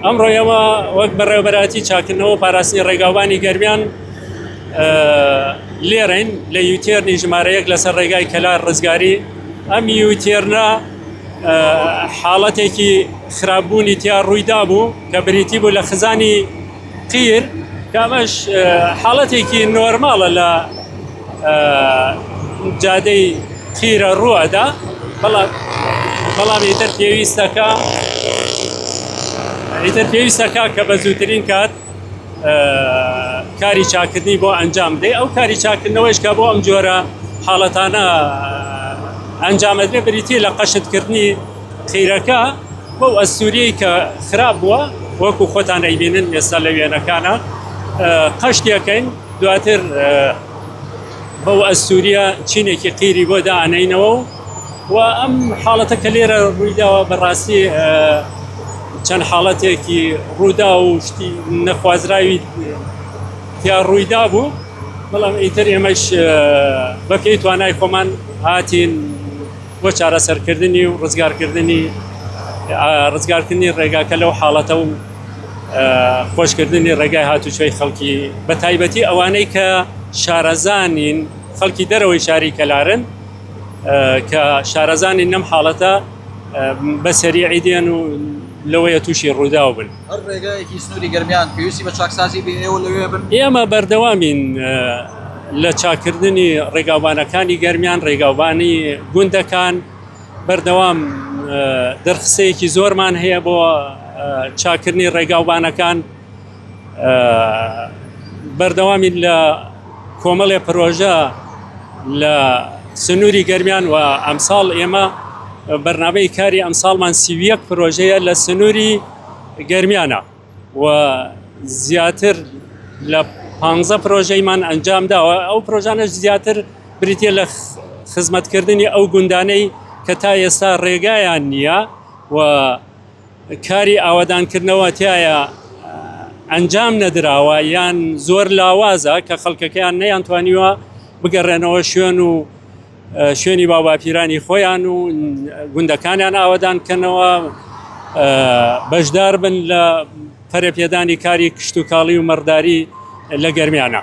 ئەمڕۆ ئێمە وەک بەڕێوەبەرایەتی چاکردنەوە و پاراستنی ڕێگاوبانی گەرمیان لێرەین لە U-turn ی ژمارە یەک لەسەر ڕێگای کەلار ڕزگاری ئەم U-turn ە حاڵەتێکی خراپبوونی تیا ڕوویدا بوو کە بریتی بوو لە خزانی قیر کە ئەمەش حاڵەتێکی نۆرماڵە لە جادەی قیرە ڕووەدا بەڵام بەڵام ئیتر پێویستەکە ئیتر پێویستەکە کە بە زووترین کات کاری چاکردنی بۆ ئەنجام بدەی ئەو کاری چاکردنەوەش کە بۆ ئەم جۆرە حاڵەتانە ئەنجامەدرێ بریتی لە قەشتکردنی قیرەکە بەو ئەستوریەی کە خراپ بووە وەکو خۆتان ئەیبینن ئێستا لە وێنەکانە قەشتەکەین دواتر بەو ئەستوریە چینێکی قیری بۆ دائەنینەوە و ئەم حاڵەتە کە لێرە ڕوویداوە بەڕاستی چەند حاڵەتێکی ڕوودا و شتی نەخوازراوی تیا ڕوویدا بوو بەڵام ئیتر ئێمەش بەپێی توانای خۆمان هاتین بۆ چارەسەرکردنی و ڕزگارکردنی ڕزگارکردنی ڕێگاکە لەو حاڵەتە و خۆشکردنی ڕێگای هاتوچۆی خەڵکی بە تایبەتی ئەوانەی کە شارەزانین خەڵکی دەرەوەی شاری کەلارن کە شارەزانین لەم حاڵەتە بە سەریعی دێن و لەوەیە تووشی ڕووداو بن. هەر ڕێگایەکی سنووری گەرمیان پێویستی بە چاکسازی بێ ئێوە لەوێ بن؟ ئێمە بەردەوامین لە چاکردنی ڕێگاوبانەکانی گەرمیان، ڕێگاوبانی گوندەکان، بەردەوام دەرخستەیەکی زۆرمان هەیە بۆ چاکردنی ڕێگاوبانەکان، بەردەوامین لە کۆمەڵێ پرۆژە لە سنووری گەرمیان و ئەمساڵ ئێمە بەرنامەی کاری ئەمساڵمان 31 پرۆژەیە لە سنووری گەرمیانە و زیاتر لە 15 پرۆژەیمان ئەنجام داوە ئەو پرۆژانەش زیاتر بریتە لە خزمەتکردنی ئەو گوندانەی کە تا ئێستا ڕێگایان نییە و کاری ئاوەدانکردنەوە تایە ئەنجام نەدراوە یان زۆر لاوازە کە خەڵکەکەیان نەیانتوانیوە بگەڕێنەوە شوێن و شوێنی باوباپیرانی خۆیان و گوندەکانیان ئاوەدان کەنەوە بەشدار بن لە پەرەپێدانی کاری کشتتوکاڵی و مەڕداری لە گەرمیانە.